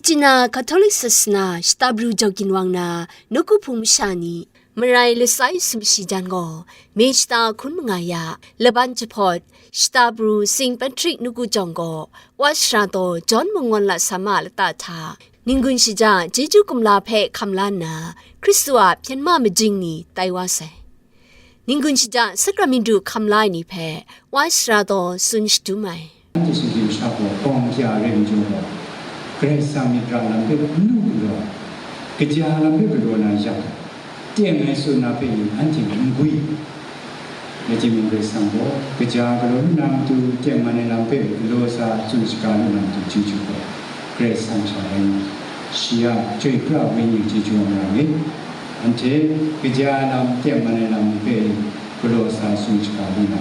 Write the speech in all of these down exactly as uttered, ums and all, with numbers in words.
China Catholic sasana shata pru jau ginwang na nawku hpung masha ni, marai lasai sumshi jan gaw, me shata hkun manga ya, laban jahpawt, shata pru Saint Patrick nawku jawng gaw, Wa Sara taw John Mungwan Lasam a lata hta, n-gun shaja chyeju kumla hpe hkam la nna, Hkristu a hpyen ma majing ni tai wa sai. N-gun shaja sakramintu hkam la ai ni hpe, Wa Sara taw tsun shadum ai. Anhte shinggyim sha gaw bawng ja re majaw gaw, Karai Kasang myit ra lam hpe n lu galaw, kaja lam hpe galaw na yang, teng ai tsun na hpe anhte n gwi. Rai timung, Karai Kasang gaw kaja galaw lu na matu, tengman ai lam hpe galaw sa tsun shaga lu na matu chyeju gaw, Karai Kasang sha rai nna, shi a chyoi pra ai wenyi chyeju wa mara myit. Anhte kaja ai lam, tengman ai lam ni hpe galaw sa tsun shaga lu na,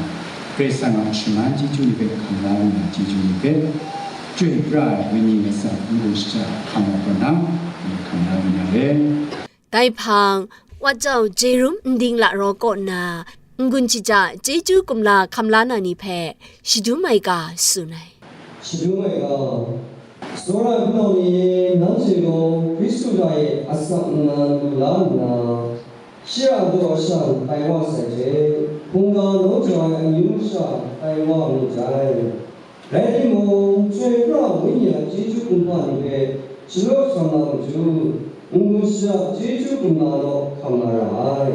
Karai Kasang a shaman chyeju ni hpe hkam la lu na chyeju ni hpe, chyoi pra ai wenyi mat sa n-gun shaja hkam ai kaw na, hkam la lu na re. Dai hpang, Wa Jau Jerum Nding Lara kaw nna, n-gun shaja chyeju kumla hkam la na ni hpe shadum ai ga tsun ai. Shadum ai ga, tsawra ai hpunau ni e, nanhte gaw Hkristu hta e asak nnan lu la nna, shi a daw a shang tai wa sai hte, hkungga nawng jau ai amyu masha tai wa myit dai. Rai timung, chyoi pra ai wenyi a chyeju kumhpa ni hpe shalaw shang na matu, n-gun shaja chyeju kumla law hkam na ra ai.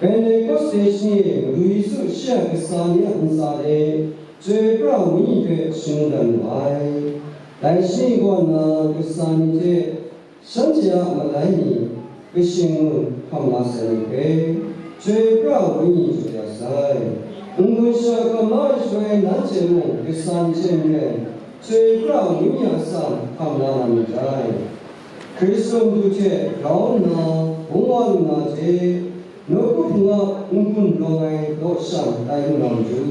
Pentekoste shani e Madu Yesu shi a kasa ni a ntsa e chyoi pra ai wenyi hpe shangun dat mu ai. Dai shani kaw nna kasa ni hte shanhte a malai mi, kashing ngu hkam la sai ni hpe, chyoi pra ai wenyi jaw ya sai. N-gun shaja hkam la ai shaloi, nanhte mung kasa ni hte maren, chyoi pra ai wenyi a asak hkam la na myit dai. Hkristu Madu hte grau nna, bung wa lu na hte, nawku hpung a n-gun rawng ai daw shang tai lu na matu,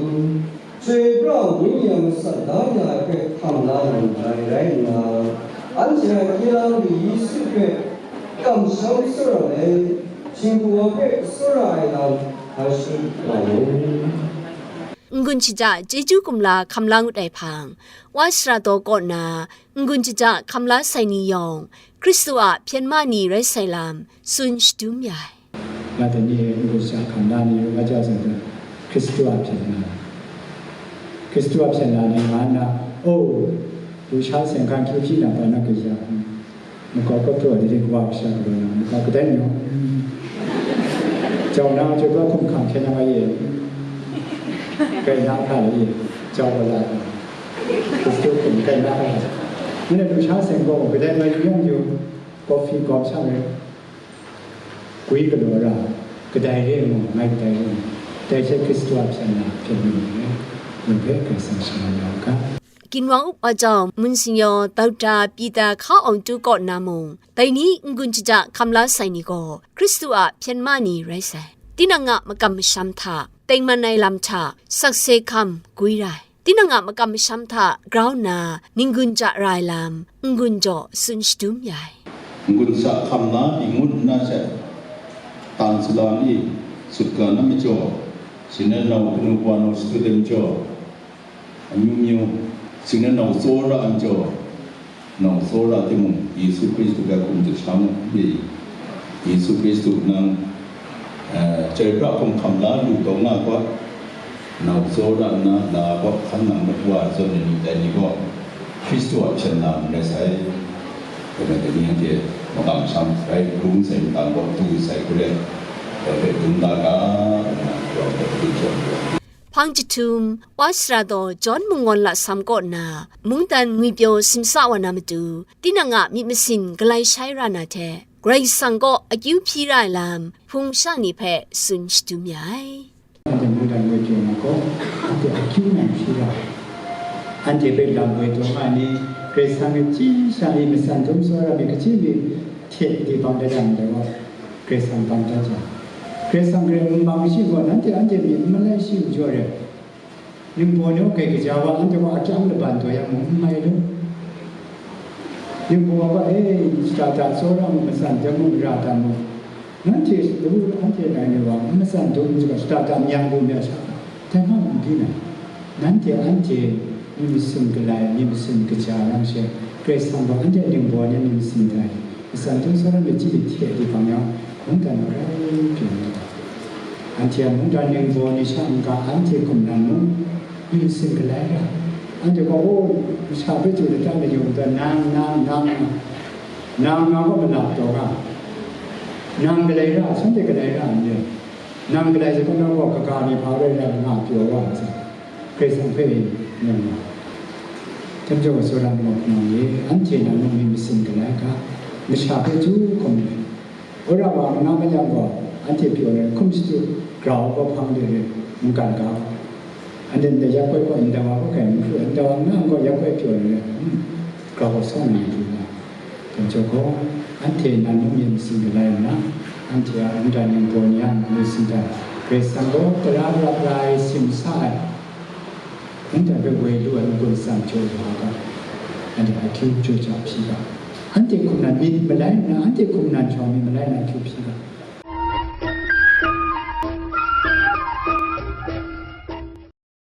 chyoi pra ai wenyi a masat da ya ai hpe hkam la na ndai rai nna, anhte a kyelang lu Yesu hpe kamsham tsawra ai, htingbu wa hpe tsawra ai lam hkra shut nga mu. N-gun shaja chyeju kumla hkam la ngut ai hpang, Wa Sara taw kaw nna, n-gun shaja hkam la sai ni yawng, Hkristu a hpyen ma ni rai sai lam tsun shadum ya ai. Nga dai ni e n-gun shaja hkam la ni, nga ja zawn, Hkristu a hpyen na, Hkristu a hpyen na ni nga nna, oh, lusha seng hkan hkyu hpyi na, bai na kaja, makau kawpraw de de, Kawa Kasha galaw na, makau kadai nyaw, jau na, chyoi pra hkum hkam hkyen na nga ye, kai na hkra le ye, jau wa la, Hkristu hkum kai na hkra. Ngai lusha seng gaw, kadai ngai yu yang yu, coffee gawm sha re. Gwi galaw ra, kadai re ai mung, ngai kadai re ai mung, dai hte Hkristu a hpyen na hpyen lu ai, ngai hpe Karai Kasang shaman ya u ga. Ginwang up wa jau, Monsignor Doctor Peter Hka Awng Tu kaw nna mung, dai ni n-gun shaja hkam la sai ni gaw, Hkristu a hpyen ma ni rai sai. Tinang a makam masham hta, tengman ai lam hta, sakse hkam gwi ra ai. Tinang a makam masham hta grau nna, n-gun ja ra ai lam, n-gun jaw tsun shadum ya ai. N-gun sha hkam na pyi ngut nna she, tang salam e, sutga na majaw, shingnau kanu wa nau student majaw, amyu myu, shingnau tsawra majaw, nau tsawra timung, Yesu Hkristu hpe hkum jasha mu, Yesu Hkristu nang, eh, chyoi pra hkum hkam la lu taw nga gaw, nau tsawra nna la gaw hkan nang mat wa zawn ai ni dai ni gaw, Hkristu a hpyen na n rai sai. Dai majaw ni anhte makam masham rai hkrum sai, matang gaw du sai hku rai, dai hpe dum la ga, nna, yawng hpe hpyi jaw. Hpang jahtum, Wa Sara taw John Mungwan Lasam kaw nna, mungdan ngwipyaw simsa wa na matu, tinang a myit masin galai shai ra na hte, Karai Kasang kaw akyu hpyi ra ai lam, hpung sha ni hpe tsun shadum ya ai. Anhte mungdan ngwipyaw na gaw, anhte akyu nan hpyi ra ai. Anhte hpe lam woi taw nga ni, Karai Kasang kaji sha ni matsan dum tsawra myit kaji mi hte di bang dat yang dai gaw, Karai Kasang bang dat jang, Karai Kasang garai n bang shi gaw, nanhte anhte myit n malai shi majaw re. Ningbaw ni gaw grai kaja wa, anhte gaw akyang laban taw yang mung n mai lu. Ningbaw gaw, e, shada da tsawra mu, matsan dum mu, ra da mu. Nanhte, anhte ngai ni wa, n matsan dum mu, shada da myang lu myang sha, dai hpa n byin ai. Nanhte anhte myit masin galai, myit masin kaja yang she, Karai Kasang gaw anhte ningbaw ni myit masin dai, matsan htung tsawra myit chyi myit hte di hpang yang, mungdan marai pyi ai. Anhte a mungdan ningbaw ni sha n-ga anhte hkum nan mung, myit masin galai ra. Anhte gaw, o, masha hpe chyu lata mayu ai, nang, nang, nang, nang, nang nga gaw malap taw nga, nang galai ra, shanhte galai ra n re. Nang galai jang gaw, nang gaw kaga ni hpa rai rai nga pyaw wa ai hte, Karai Kasang hpe nem nga. Htem jaw tsawra nmau hpinang e, anhte nan mung myit masin galai ga, masha hpe chyu hkum ai. Wora wa manga mayam gaw, anhte pyaw ai hkum shadu grau ai hpang de re, mungkan ga. Anhte ndai yak koi gaw, ndawa gaw kai n hkru ai, ndawa nga gaw yak koi pyaw ai, hmm, grau gaw sawng na du na. Dai majaw gaw, anhte nan mung myit masin galai nna, anhte a mungdan ningbaw ni a myit masin hta, Karai Kasang gaw tara rap ra ai, simsa ai, mungdan hpe woi lu ai n-gun atsam jaw wa ga, anhte ahkyu jaw ja hpyi ga, anhte hkum nan myit malai nna, anhte hkum nan hkau myit malai nna ahkyu hpyi ga.